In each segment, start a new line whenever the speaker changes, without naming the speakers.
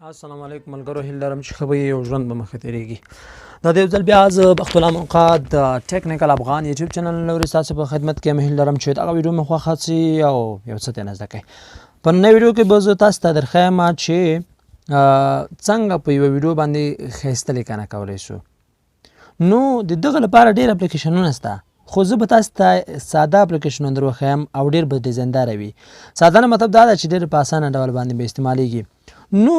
السلام علیکم ملګرو، هیله لرم چې ښه به یې او ژوند به مو ښه تېرېږي. دا دی یو ځل بیا زه بخت الله منقاد د ټیکنیکل افغان یوټیوب چینل له لورې ستاسو په خدمت کې یم. هیله لرم چې دغه ویډیو مې خوښه سي او یو څه ترې نه زده کړئ. په ننۍ ویډیو کې به زه تاسو ته درښایم چې څنګه په یوه ویډیو باندې ښایسته لیکنه کولی شو. نو د دغه لپاره ډېر اپلیکیشنونه شته، خو زه به تاسو ته ساده اپلیکیشنونه در وښایم او ډېر به ډیزاینداره وي. ساده نه مطلب دا ده چې ډېر په اسانه ډول باندې به استعمالیږي. نو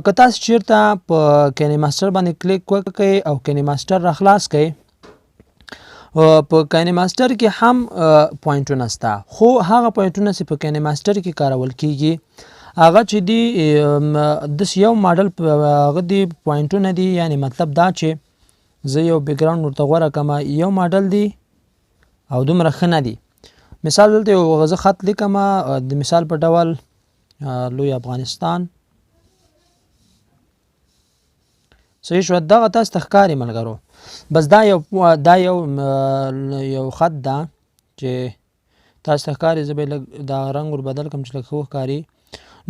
که تاسو چیرته په کینې ماستر باندې کلیک وکړئ او کینې ماستر را خلاص کړئ، په کینې ماستر کې هم پوینټونه شته، خو هغه پوینټونه چې په کینې ماستر کې کارول کیږي هغه چې دی داسې یو ماډل هغه دی پوینټونه دي. یعنی مطلب دا چې زه یو بیکګراوند ورته غوره کړم، یو ماډل دی او دومره ښه نه دی. مثال دلته یو زه خط لیکم، د مثال په ډول لوی افغانستان. صحیح شو، دغه تاسو ته ښکاري ملګرو. بس دا یو دا یو یو خط ده چې تاسو ته ښکاري. زه به لږ دا رنګ ور بدل کړم چې لږ ښه وښکاري.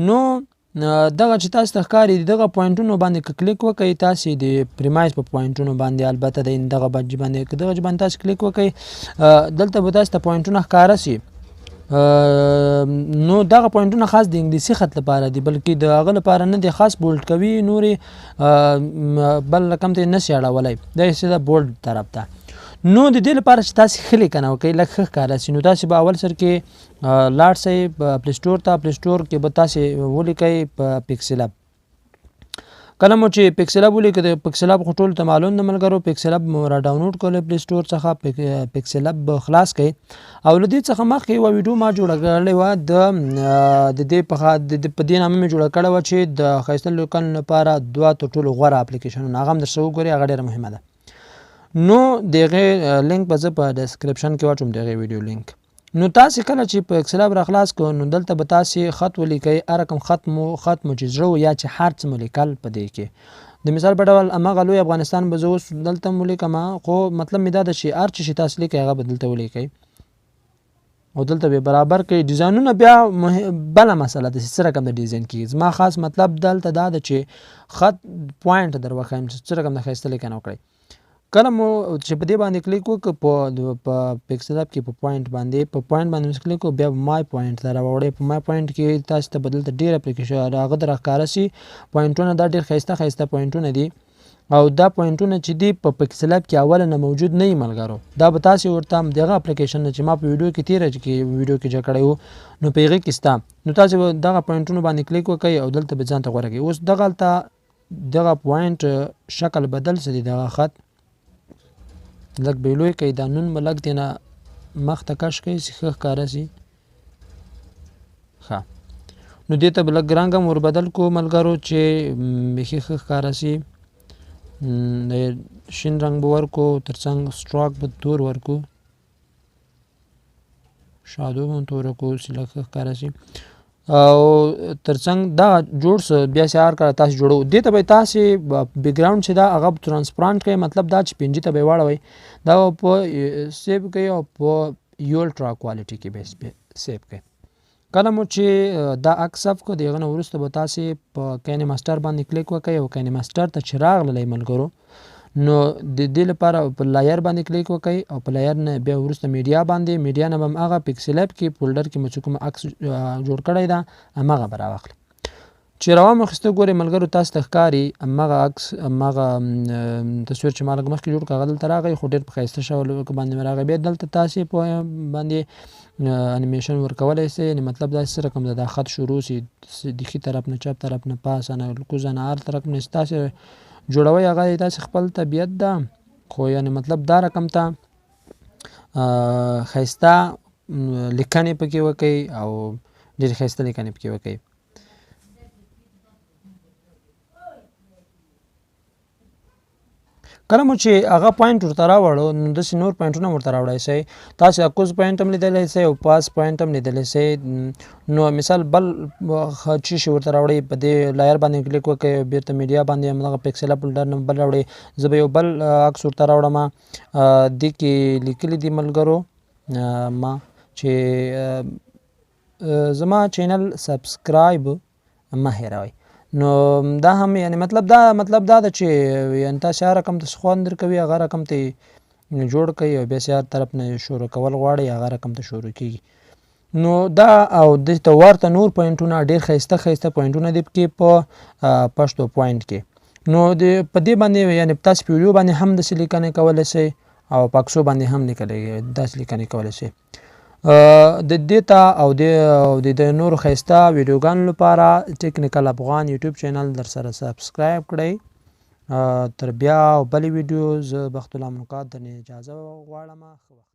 نو دغه چې تاسو ته ښکاري دغه پوینټونو باندې که کلیک وکړئ تاسې د پریمایز په پوینټونو باندې، البته د دغه بج باندې که دغه باندې تاسو کلیک وکړئ، دلته به تاسو ته پوینټونه ښکاره سي. نو دغه پوینټونه خاص د انګلیسي خط لپاره دي، بلکې د هغه لپاره نه دي. خاص بولډ کوي، نورې بل رقم ته نه سي اړولی، دا یې سیده بولډ طرف ته. نو د دې لپاره چې تاسې ښه لیکنه وکړئ، لږ ښه ښکاره سي، نو تاسې به اول سر کې لاړ سئ پلی سټور ته. پلی سټور کې به تاسې ولیکئ په پیکسل اپ. کله مو چې پیکسل اپ ولیکئ، د پیکسل اپ خو ټولو ته معلوم ده ملګرو. پیکسل اپ مو را ډاونلوډ کړئ پلی سټور څخه، پیکسل اپ به خلاص کړئ. او له دې څخه مخکې یوه ویډیو ما جوړه کړې وه، د دې په په دې نامه مې جوړه کړې وه چې د ښایسته لیکنو لپاره دوه تر ټولو غوره اپلیکیشنونه، هغه هم درسره وګورئ، هغه ډېره مهمه ده. نو د هغې لینک به زه په ډسکرپشن کې واچوم، د هغې ویډیو لینک. نو تاسې کله چې په اکسل اپ را خلاص کړو، نو دلته به تاسې خط ولیکئ، هر رقم خط مو چې زړه و یا چې هر څه مو لیکل په دې کې. د مثال په ډول هماغه لوی افغانستان به زه اوس دلته هم ولیکم، خو مطلب مې دا ده چې هر څه چې تاسې لیکئ هغه به دلته ولیکئ او دلته به برابر کړئ. ډیزاینونه بیا بله مسله ده چې څه رقم د ډیزاین کېږي. زما خاص مطلب دلته دا ده چې خط پوینټ در وښایم چې څه رقم د ښایسته لیکنه وکړئ. کله مو چې په دې باندې کلیک وکړ، په پیکسل اپ کې په پوینټ باندې، په پوینټ باندې مو کلیک وکړ، بیا مای پوینټ ته راوړئ. په مای پوینټ کې تاسو ته به دلته ډېر اپلیکیشن هغه در ښکاره سي پوینټونه. دا ډېر ښایسته ښایسته پوینټونه دي او دا پوینټونه چې دي په پیکسل اپ کې اوله نه موجود نه وي ملګرو. دا به تاسې ورته دغه اپلیکیشن چې ما په ویډیو کې تېره کې ویډیو کې جوړ کړی و، نو په هغې کې سته. نو تاسې به دغه پوینټونو باندې کلیک وکړئ او دلته به ځان ته غوره کړئ. اوس دغلته دغه پوینټ شکل بدل سي، دغه خط لږ به یې لوی کړئ، دا نون به لږ دې نه مخته کش کړئ چې ښه ښکاره سي. ښه، نو دې ته به لږ رنګ هم ور بدل کړو ملګرو چې بیخي ښه ښکاره سي. د شین رنګ به ورکړو، تر څنګ سټراک به تور ورکړو، شادو به هم تور کړو چې لږ ښه ښکاره سي. او ترڅنګ دا جوړ سو، بیا چې هر کله تاسو جوړو دې ته به تاسې بیکګراوند چې دا هغه ترانسپرانټ کړئ، مطلب دا چې پنجي ته به یې واړوئ، دا به په سیو کړئ او په یولټرا کوالټي کې به سیو کړئ. کله مو چې دا عکس سیو کړو، د هغه نه وروسته به تاسې په کینې ماستر باندې کلیک وکړئ او کینې ماستر ته چې راغللی ملګرو، نو د دې لپاره په لایر باندې کلیک وکړئ او په لایر نه بیا وروسته میډیا باندې، میډیا نه به هم هغه پیکسل اپ کې فولډر کې مو چې کوم عکس جوړ کړی ده هماغه به راواخلئ. چې روان اخیسته ګورئ ملګرو، تاسو ته ښکاري هماغه عکس، هماغه تصویر چې ما لږ مخکې جوړ کړ هغه دلته راغی، خو ډېر په ښایسته شکل باندې راغی. بیا دلته تاسې په باندې انیمیشن ورکولی سئ، یعنې مطلب داسې څه رقم ده دا خط شروع سي د ښي طرف نه چپ طرف نه پاسه نه کوزه نه هر طرف نه چې تاسې جوړوئ هغه یې تاسې خپل طبیعت ده، خو یعنې مطلب دا رقم ته ښایسته لیکنې پکې وکئ او ډېرې ښایسته لیکنې پکې وکئ. کله مو چې هغه پوینټ ورته راوړو، نو داسې نور پوینټونه ورته راوړی سئ. تاسې کوز پوینټ هم لیدلی سئ او پاس پوینټ هم لیدلی سئ. نو مثال بل چې شي ورته راوړئ، په دې لایر باندې کلیک وکړئ، بیرته میډیا باندې همدغه پیکسل اپ فولډر نه بل راوړئ. زه به یو بل عکس ورته راوړم. دې کې لیکلي دي ملګرو ما چې زما چینل سبسکرایب مه هېروئ. نو دا هم یعنی مطلب دا مطلب دا ده چې یعنی تاسو هر رقم ته خوند درکوي هغه رقم ته جوړ کړئ او بیا هر طرف نه شروع کول غواړي هغه رقم ته شروع کیږي. نو دا او دې ته ورته نور پوینټونه ډیر ښایسته ښایسته پوینټونه دي پکې په پښتو پوینټ کې. نو د په دې باندې یعنی تاسو په ویډیو باندې هم داسې لیکنې کولی شئ او په عکسو باندې هم لیکلی داسې لیکنې کولی شئ. د دې ته او د نورو ښایسته ویډیوګانو لپاره ټیکنیکل افغان یوټیوب چینل در سره سبسکرایب کړئ. تر بیا او بلې ویډیو، زه بخت الله منقاد درنه اجازه غواړم. ښه وخت.